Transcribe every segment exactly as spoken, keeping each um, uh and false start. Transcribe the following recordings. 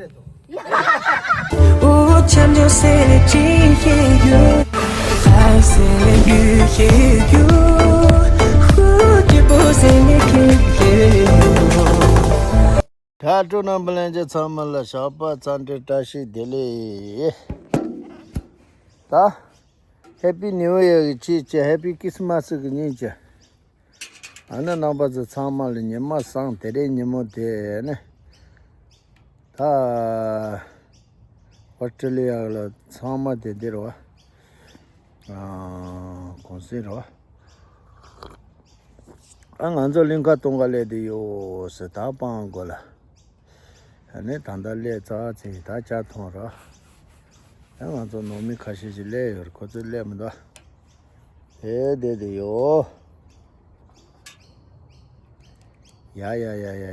རེད་དོ། ཨོ་ཆམ་ཆོ་སེ་ལེ་ཅི་ཤེས་ཡོད། ཨའི་སེ་ལེ་རྒྱུ་ཤེས་ཡོད། ཧུ་ཀྱི་པོ་སེ་ལེ་ཁེ་ཤེས་ཡོད། དྲ་གྲོགས་རྣམ་པ་ལྷན་རྒྱས་ཚང་མ་ལ་ཞོགས་པ་འཚམས་འདྲི་བཀྲ་ཤིས་བདེ་ལེགས། ད་ཧེ་པི་ནིའུ་ཡར་གྱི་ཆེད་ཀྱི་ཧེ་པི་ཁི་སི་མ་སི་གི་ཉིན་གྱི། ཨ་ནི་རྣམ་པ་ཚོ་ཚང་མ་ལ་ཉི་མ་བཟང་། དེ་རིང་ཉིན་མོ་དེ་ནི་ད་ཨོ་སི་ཀྲི་ལི་ཡ་ལ་ཚང་མ་དེ་འདིར་བ། ཨ་གུང་སེང་རེད་བ། ཨ་ང་ཚོ་གླིང་ཁ་སྟོང་ག་སླེབས་དུས་ཡོད་ཟེར། ད་སྤང་དགོས་ལ། ཨ་ནི་ད་ལྟ་སླེབས་ཚར་ཚེ་ད་ཇ་འཐུང་ར། ཨ་ང་ཚོ་ནང་མི་ཁ་ཤས་ཤིག་སླེབས་ཡོད་རེད། ཁོ་ཚོ་སླེབས་མི་འདུག་དེ་བསྡད་དེ་ཡོད། ཡ་ཡ་ཡ་ཡ་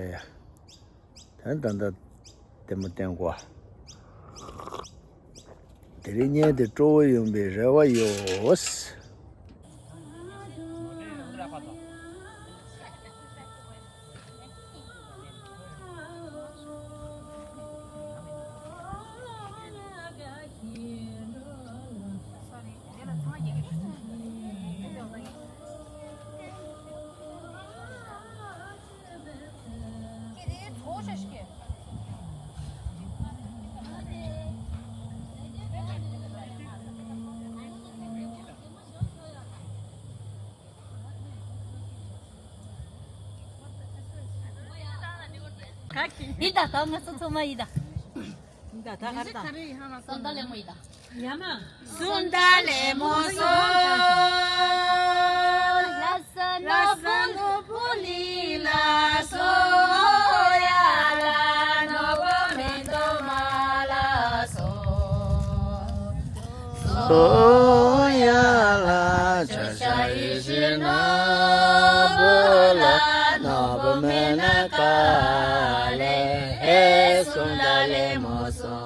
ཡ། ད་ད་ད་ལྟད་མོ་བསྟན་དགོས། དེ་རིང་ཉལ་ཏེ་སྤྲོ་བོ་ཡོང་པའི་རེ་བ་ཡོད། ཡིན་ད། ད་ང་ཚོ་ཚང་མ་ཡིན་ད། ཡིན་ད། ད་ག་རེ་ད། སོ་ད་ལེ་མོ་ཡིན་ད། ཡ་མ། སུམ་མདའ་ལེབ་མོ་སོ། ལ་ས་ནོར་བུ་ལི་ལ་སོ། ཡ་ལ་ནོར་བུ་མེ་ཏོག་མ་ལ་སོ། སོ་ཡ་ལ་ཆ་ཤ་ཡི་ཤི་ནོར་བུ་ལ་ནོར་བུ་མེད་ན་ག་ལེ། ཧེ་སུམ་མདའ་ལེབ་མོ་སོ།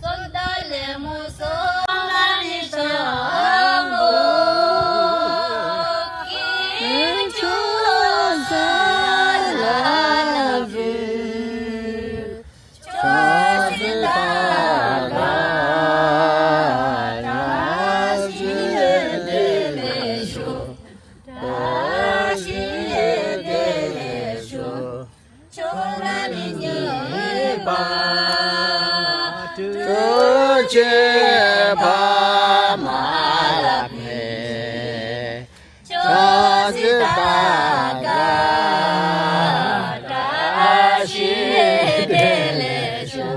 སོ་ད་ལེ་མོ་སོ་ལ་ནི་ཤོག་གོ། ཀི་ཆུ་ས་ལ་ལ་བི། ཆོས་སི་ད་ག་ད་ཤི་དེ་ལེ་ཤོ། ད་ཤི་དེ་ལེ་ཤོ། ཆོས་ལ་ནི་ཉེས་པ་སྤྲོད་བྱེད་པ་མ་ལ་ཕེ། ཆོས་སི་ད་ག་བཀྲ་ཤིས་བདེ་ལེགས་ཞུ།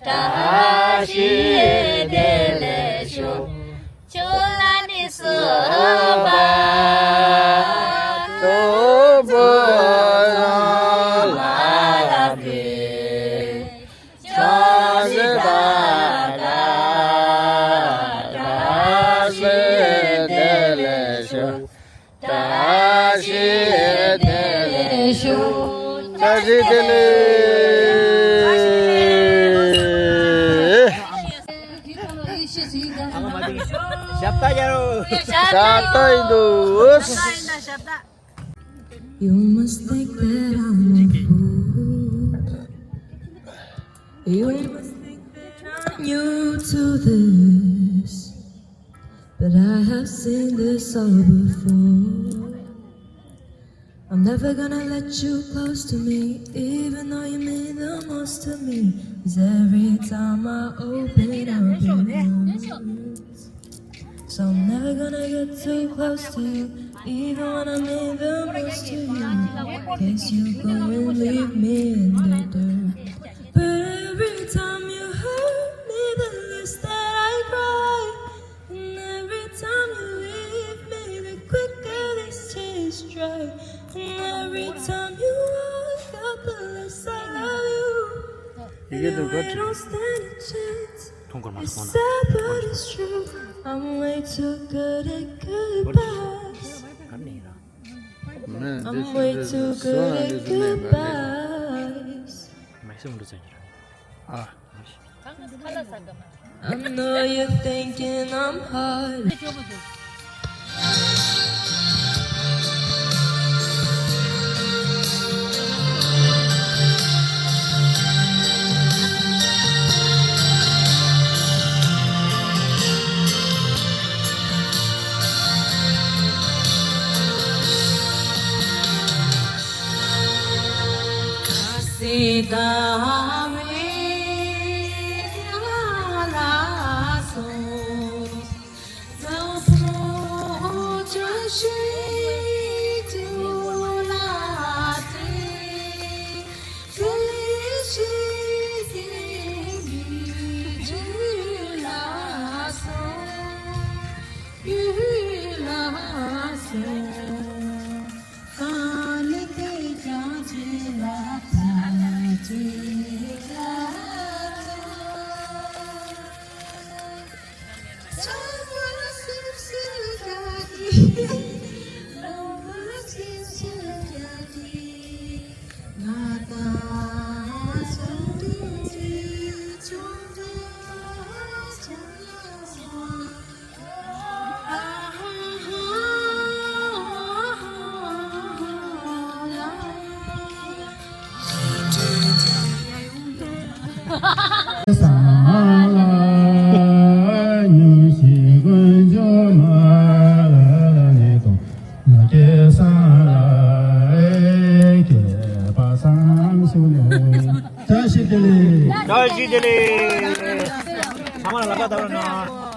བཀྲ་ཤིས་བདེ་ལེགས་ཞུ། ཆོས་ལ་ནི་སོ་པ་སོ་པོ་ལ་ལ་བི། ཆོས་སི་ད་ག་བཀྲ་ཤིས་བདེ་ལེགས་ཞུ། བཀྲ་ཤིས་བདེ་ལེགས་ཞུ། བཀྲ་ཤིས་བདེ་ལེགས། ཞབས་ཏ་ཡ་རོ། ཞབས་ཏ་ཡིན་འདུག། You must think that I'm a fool. You must think that I'm new to this. But I have seen this all before. I'm never gonna let you close to me, even though you mean the most to me. 'Cause every time I open up your arms, so I'm never gonna get too close to you, even when I mean the most to you. 'Cause you go and leave me in the dirt. But every time you hurt me, the less that I cry. And every time you leave me, the quicker these tears dry. And every time you walk out, the less I love you. You know I don't stand a chance. It's sad, but it's true. I'm way too good at goodbyes. I'm way too good at goodbyes. I know you're thinking I'm hard. བཀྲ་ཤིས་བདེ་ལེགས། བཀྲ་ཤིས་བདེ་ལེགས། ཚང་མ་ལ་ལག་པ་བརྡབ་རོགས་གནང་།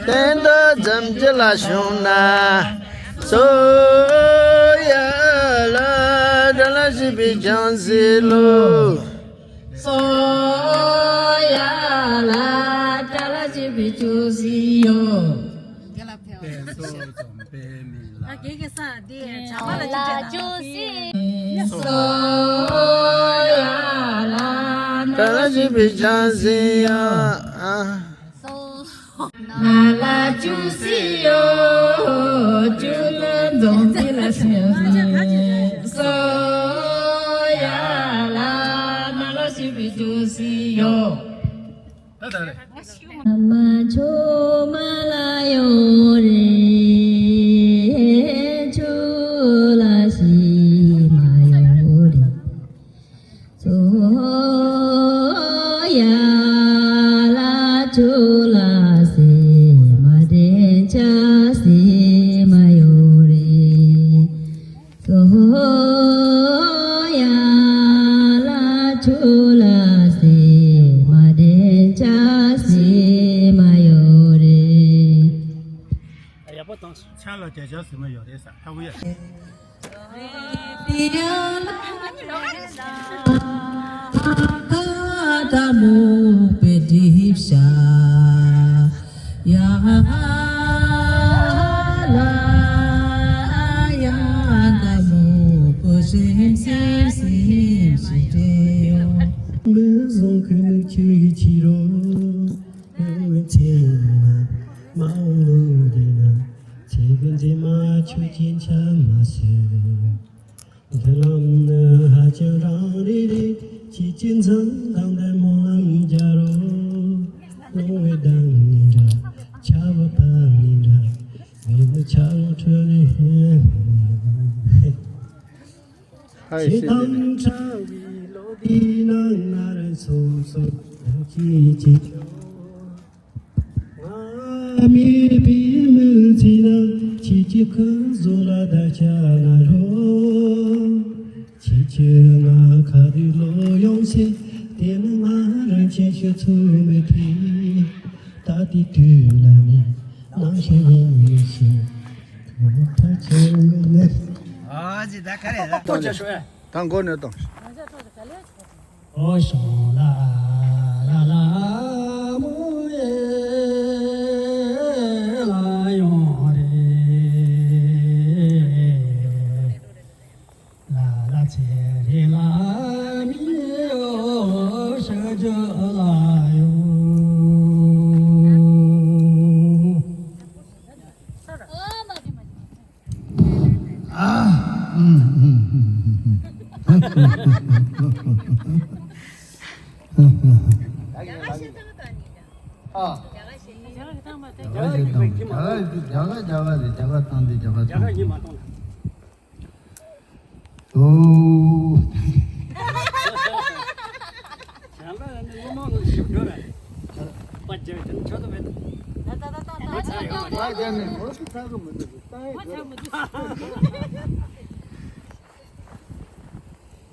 བསྟན་དང་འཛམ་གྱི་ལ་བྱུང་ན། སོ་ཡ་ལ་དགྲ་ལ་བྱིན་པའི་བྱང་སེམས་ལོ། སོ་ཡ་ལ་དགྲ་ལ་བྱིན་པའི་བྱང་སེམས་ཡོད། དགྲ་ལ་བྱིན་པའི་བྱང་སེམས་ཡོད། ང་ལ་བྱང་སེམས་ཡོད། བྱང་སེམས་འཛོམས་པའི་ལ་སེམས་སོ་ཡ་ལ་ང་ལ་བྱིན་པའི་བྱང་སེམས་ཡོད། ད་ད་རེད། མ་ཆོ་མ་ལ་ཡོད་རེད། ཆོ་ལ་ཤི་མ་ཡོད་རེད། སོ་ཡ་ལ་ཆོ་ལ་སེ་མ་དྲན་ཆ་སེ་མ་ཡོད་རེད། སོ་ཡ་ལ་ཆོ་ལ་སེ་མ་དྲན་ཆ་སེ་མ་ཡོད་རེད། ཡག་པོ་བཏང་སོང་། ཆ་ལ་དྲན་ཆ་སེ་མ་ཡོད་རེད་ས་ཧ་གོ་ཡ། མི་བཟང་ཁུ་ནི་ཁྱོད་ཀྱི་ཕྱི་རོ། ཚེ་ཡིན་ན་མ་འོངས་ལོ་ཡིན་ན། ཚེ་གི་མཛེས་མ་ཁྱོད་ཀྱི་འཆར་མ་ཟད། མཐུན་ལམ་ནི་ཧ་ཅང་རང་རེ་རེ། ཁྱེད་ཀྱི་འཛུམ་མདངས་དེ་སྨོན་ལམ་རྒྱག་རོགས། སྣང་བའི་གདངས་ནི་འདྲ། ཆར་པ་བབས་ནི་འདྲ། མི་ནི་ཆར་ལོ་ཁྲོད་ནས་ཧེ། ཧའི་ཞེས་དང་ཁྲ་བའི་ལོ་འདིའི་ནང་ན་རེ་སོ་སོ་ལོ་གཅིག་གཅིག་ང་མེད་པའི་མི་ཚེ་ན་ཁྱེད་ཀྱི་ཁུ་བཟོ་ལ་ད་ཆ་ན་རོ། ཁྱེད་ཀྱི་ང་ཁ་དུས་ལོ་ཡོང་ཚེ་དེ་ནི་ང་རང་ཆེ་ཤོས་ཚུལ་མི་ཐེ། ད་དེ་དུས་ལ་ནི་ནང་ཞིག་ཡིན་ཡིན་ཞིག་ད་ཆེ་ངོ་ནི། ཨ་ཅི་ད་ག་རེ་ད། ད་མགོ་ནས་བཏང་། ཨོ་ཤོང་ལ་ལ་ལ་མོ་ཡེ་ལ་ཡོང་རེ། ལ་ལ་ཚེ་རེ་ལ་མི་ཨོ་ཤ་ཇ་ལ་ཡོང་། ཨ། རྒྱ་གར་ཞིག་བཏང་པ་དེ། རྒྱ་གར་ཞིག་བཏང་པ། རྒྱ་གར་ཞིག་རྒྱ་གར་རྒྱ་གར་རེད། རྒྱ་གར་བཏང་དེ་རྒྱ་གར་རྒྱ་གར་བཏང་ཡིན་མ་གཏོང་། ཨོ། བྱམས་པ་ནི་སློབ་མ་ལ་ཞིབ་འགྲོ་ར། པ་རྒྱག་དེ་ནི་ཆོག་ཏུ་མེད། ད་ད་ད་ད་ད། པ་རྒྱག་ནི་ཁོ་ཚོ་ཚ་གི་མི་འདུག་བཏང་ཡི་པ་ཚ་མི་འདུག་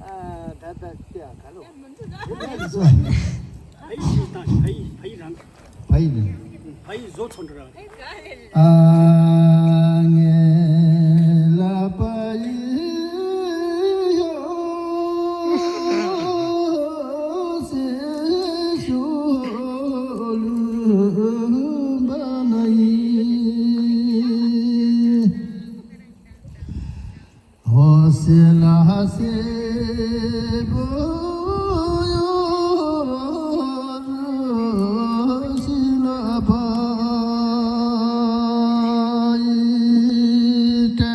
ཨ་ད་ད་ཅི་ཡ་ག་ལོ། ཕ་ཡི་ཞིག་བཏང་ཕ་ཡི་ཕ་ཡི་རང་། ཕ་ཡི་རང་། ཕ་ཡི་བཟོ་ཚོ་འགྲོ་ར། ཨ་ངེ་ལ་པ་ཡི་ཡོ་སེ་ཤོ་ལུ་བ་ན་ཡི། ཧོ་སེ་ལ་སེ་བོ་ཡོ་སེ་ལ་པ་ཡི་ཏེ།